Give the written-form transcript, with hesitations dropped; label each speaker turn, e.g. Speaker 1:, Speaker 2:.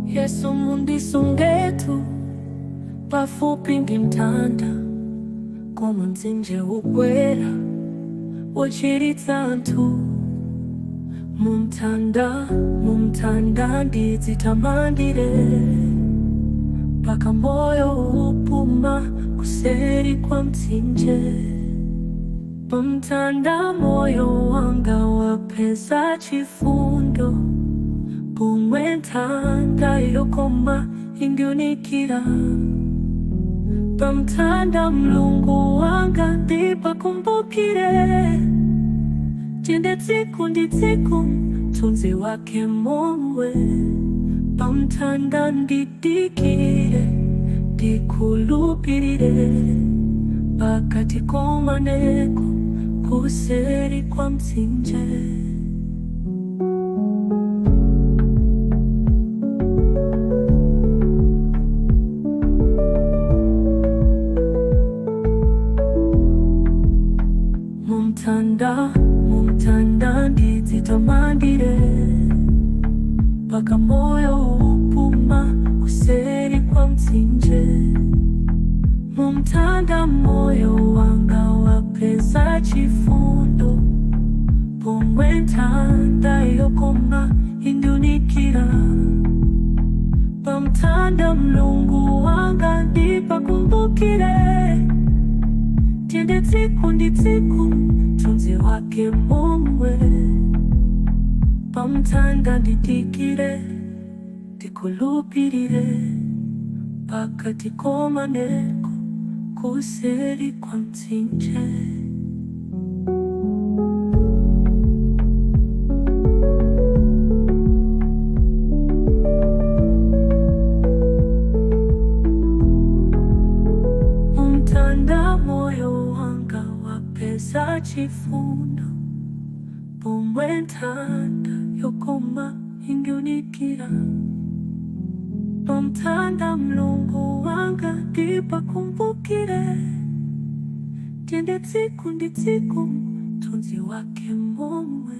Speaker 1: Yesu, mundisungetu pafupi ndi mtanda, komwe mtsinje ukwera wochiritsa anthu. Mumtanda, mumtanda ndidzitamandire, mpaka moyo upuma kuseri kwa mtsinje. Pamtanda moyo wanga wapeza chifundo, pomwe nthanda yokoma indiunikira. Pamtanda Mlungu wanga ndipakumbukire, tiyende tsiku ndi tsiku mthunzi wake momwe. Pamtanda ndidikire, ndikhulupirire, mpaka tikomaneko kuseri kwa mtsinje. Mumtanda, mumtanda ndidzitamandire, mpaka moyo upuma kuseri kwa mtsinje. Mumtanda moyo wanga wapeza chifundo, pomwe nthanda yokoma indiunikira. Pamtanda Mlungu wanga ndipakumbukire, tiyende tsiku ndi tsiku mthunzi wake momwe. Pamtanda ndidikire, ndikhulupirire, mpaka tikomaneko kuseri kwa mtsinje. Mumtanda moyo wanga wapeza chifundo, pomwe nthanda yokoma indiunikira. Pamtanda Mlungu wanga ndipakumbukire, tiyende tsiku ndi tsiku mthunzi wake momwe.